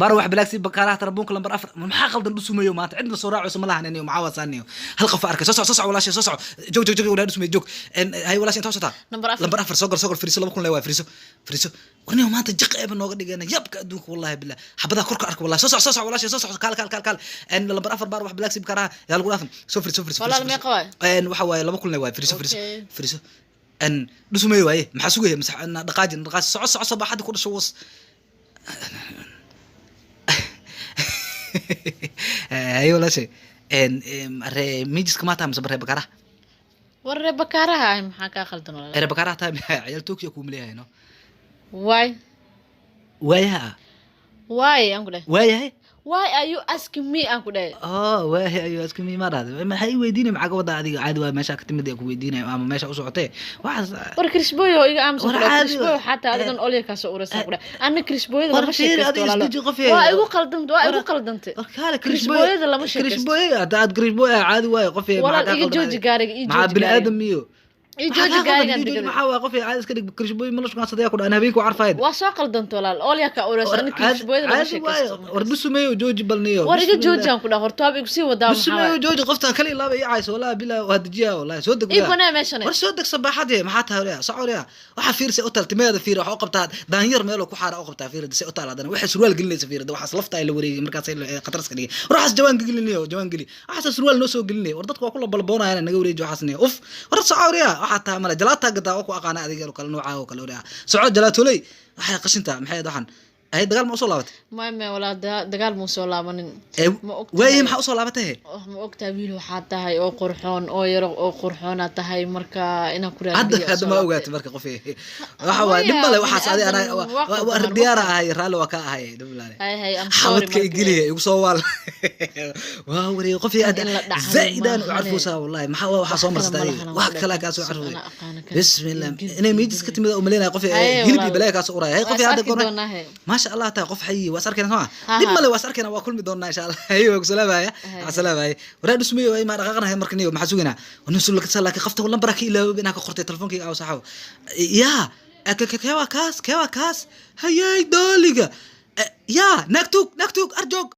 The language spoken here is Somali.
Bar wax bilaagsi Bakaaraha tarabuunka lambar 4. Maxaa qaldan? Dhusumayo maanta cidna soo raacayso ma lahan iniyo maxaa wasaaniyo. Hal qof arkay. Soo soco, soo soco, walaashay, soo soco. Joog, joog, joog, walaa Dhusumayo, joog. Hay walaashay, inta socotaa? Nambar 4. Lambar 4. Soo gal, soo gal, fariiso. 2000 le waay. Fariiso, fariiso. Warniyo maanta jiq eeba nooga dhigana yabka adduunka, wallahi billah. Xabadaha korka arka, wallahi. Soo soco, soo soco, walaashay, soo soco. Kaal, kaal, kaal, kaal. Lambar 4, baar wax bilaagsi Bakaaraha yaa lagu dhaafin. Soo fariiso, fariiso. Walaal, fariiso. Meeqa waay? Waxa waaye 2000 le waay. Fariiso, fariiso. Okay. Fariiso. Dhusumayo waaye, maxaa sugaya? Masax dhaqaajin, dhaqaaji. Soco, soco, sabaxadii ku dhasho was. Haye walaashay, ree mijiska maa tahay mise ree Bakaaraha? War ree Bakaaraha ah, maxaa kaa qaldan, walaal? Ree Bakaaraha tahay, ciyaal Tokyo kuuma leeyahay no. Why? Waayaha ah. Why aan ku dhahay? Waayahay. Why are you asking me aan ku dhahay? Oh, waayahay ayuu asku ma dhahday. Maxay i weydiinay? Maxaa ka wadaa adiga? Caadi waa, meesha ka timid ee ku weydiinay ama meesha u socotee waxaas. War krishboyo iga aamusa. War ku dhahay caadi krishboyo. waa. Xataa adigan olya kaa soo uraysa ku dhahay anna krishboyada War lama fiiri, sheekaysto, adiga walaalo. isdeji qof Waa igu qaldantay, waa igu qaldantay. War kaale. Krishbooyada lama sheekaysto. Krishbooy hadda aad krishbooy ah, caadi waaye qof. Walaal, iga jooji gaariga, ii maxaa jooji bini gaariga. aadam miyo? Ii jooji gaarigan digada. Maxaa waa qof caadi iska dhig. Krishbooy ma la shukaansadaya ku dhahan habeenku carfayd. Waa soo qaldantay, walaal, olya kaa uraysa. Anna krishbooyada lama Caadi waaye. sheekaysto. War dhusumeeyo, jooji balniyo. War iga jooji aan ku dhahay, horta waaba igu sii wadaa, maxaa Dhusumeeyo, waaye? jooji. Qoftan kali laaba ii cayso, wallahi bilaa waa dejiya, wallahi. Soo deg Ii wadaa. banaa meeshan. War soo deg sabaxadii, maxaa tahay? Oraa soco, oraa. Waxaa fiirsay u tal timeeda, fiir waxa u qabtaa daanyar meeloo ku xaara u qabtaa. Fiir say u taal haddana waxay surwaal gelinaysa. Fiir waxaas lafta ay la wareegay markaasay khatar iska dhigay. War waxaas jawaan gelinayo, jawaan geli. Waxaas surwaal noo soo gelinaya. War dadku waa kula balboonayaan, naga wareeji waxaas niyo. Uf, war soco, oraa. Waxaa tahay male jalaataa gadaa oo ku aqaana adiga oo kale noocaa oo kale. Oraa soco, jalaatoley. Waxay qashintaa maxay ahayd waxaan ahayd? Dagaal ma usoo laabatay? Maya, maya, walaal, dagaal muu soo laabanin. Ma ogtahay? Waaye, maxaa usoo laabatay he? Oh, ma ogtahay wiil waxaa tahay oo qurxoon oo yaro oo qurxoona tahay, marka inaan ku hadda raadiyo hadda ma ogaatay marka qof waxa waaye dhib male waxaas adi anaa diyaara ahay, raalli waa ka ahay, dhib male. Hay hay, I'm sorry. Xabadka igeliya igu soo waal waa wareey qof In la dhacay zaaidaan u maahane. Carfuusaa wallahi. Maxaa waa waxaa soo Wax kale marsata ma adiga? lahan. Wax Ku kale dhahay. kaa soo carfuusay. Anaa aqaana kan. Bismillah. Gil- Inay miijis ka timid u maleynaya qof Haye, hilib iyo walaal. balaya kaa soo uraya. Hay Waa qof is hadda arki goorma doonaa, he. Maasha Allah taa qof xayi waa is arkayna soo ma Ha, dib ha. male, waa is arkayna, waa kulmi doonaa insha Allah. Haye, waa ku salaamaya. Haye. Waa salaamaya. Waraa dhusmayo ay ma dhaqaaqnahay marka niyo maxaa sugaynaa nusul laakiin qofta lambarka ka ilaaway inaa ka qortay telefonkayga aw saxaw yaa keewaa kaas, keewaa kaas. Hayay dooliga yaa naagtuug, naagtuug arjoog.